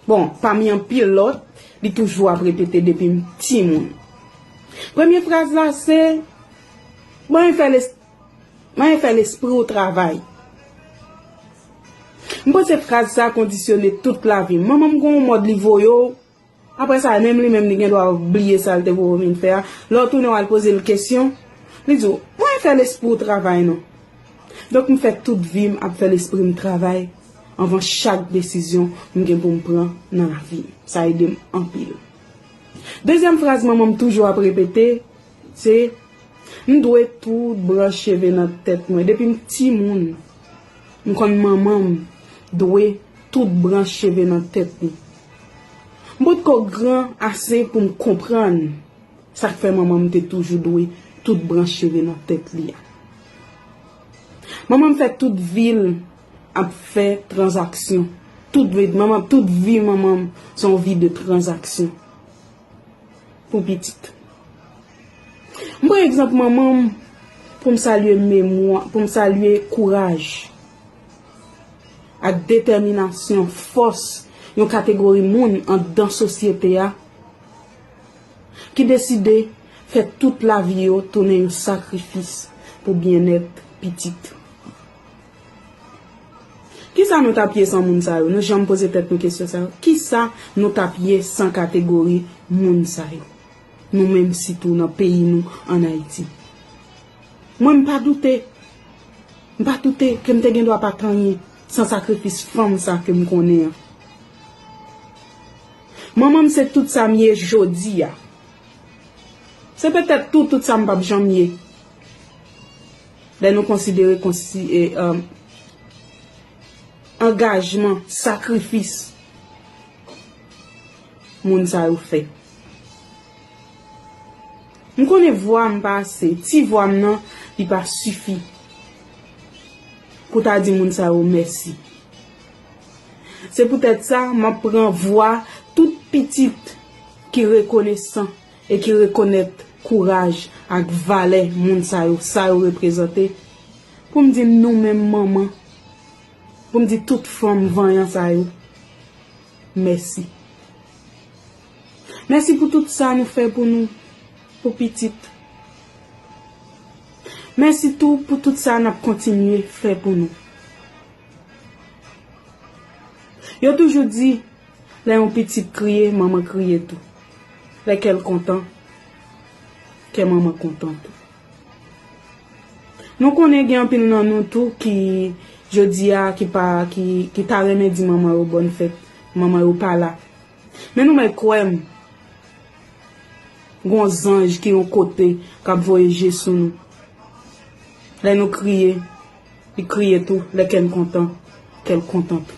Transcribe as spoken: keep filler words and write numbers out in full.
Bon, pami anpil lòt, li toujou ap repete depi m timoun. Premye fraz la se, "Mwen fè les-, mwen fè lespri w travay." M panse fraz sa kondisyone tout lavi m. Manman m gen yon mòd li voye w. Apre sa, menm li menm, li gen dwa bliye sa l te voye w vin fè a. Lè w tounen w al poze l kesyon, li di w, "Mwen fè lespri w travay non." Donk, m fè tout vi m ap fè lespri m travay anvan chak desizyon m gen pou m pran nan lavi m. Sa ede m anpil. Dezyèm fraz manman m toujou ap repete, se, "M dwe tout branch cheve nan tèt mwen." Depi m timoun, m konn manman m dwe tout branch cheve nan tèt li. M potko gran ase pou m konprann sa k fè manman m te toujou dwe tout branch cheve nan tèt li a. Manman m fè tout vi l ap fè tranzaksyon. Tout vi, manman, tout vi manman m se yon vi de tranzaksyon pou pitit. M pran egzanp manman m pou m salye memwa, pou m salye kouraj ak detèminasyon, fòs yon kategori moun anndan sosyete a ki deside fè tout lavi yo tounen yon sakrifis pou byennèt pitit. Kisa nou t ap ye san moun sa yo? Nou janm poze tèt nou kesyon sa yo? Kisa nou t ap ye san kategori moun sa yo? Nou menm sitou nan peyi nou, ann Ayiti. Mwen, m pa doute. M pa doute ke m te gen dwa pa t anyen san sakrifis fanm sa ke m konnen an. Manman m se tout sa m ye jodi a. Se petèt tou, tout sa m p ap janm ye. Lè nou konsidere konsi-, e, um, angajman, sakrifis moun sa yo fè. M konnen vwa m pa ase, ti vwa m nan, li pa sifi pou ta di moun sa yo mèsi. Se poutèt sa, m ap pran vwa tout pitit ki rekonesan e ki rekonèt kouraj ak valè moun sa yo, sa yo reprezante, pou m di nou menm manman, pou m di tout fanm vanyan sa yo, mèsi. Mèsi pou tout sa nou fè pou nou, pou pitit. Mèsi tou pou tout sa n ap kontinye fè pou nou. Yo toujou di, lè yon pitit kriye, manman kriye tou. Lè kè l kontan, kè manman kontan tou. Nou konnen gen anpil nan nou tou ki, jodi a, ki pa, ki, ki ta renmen di manman yo bòn fèt, manman yo pa la. Men nou mèt kwè m, gon zanj ki yon kote k ap voye je sou nou. Lè nou kriye, li kriye tou. Lè kè n kontan, kè l kontan tou.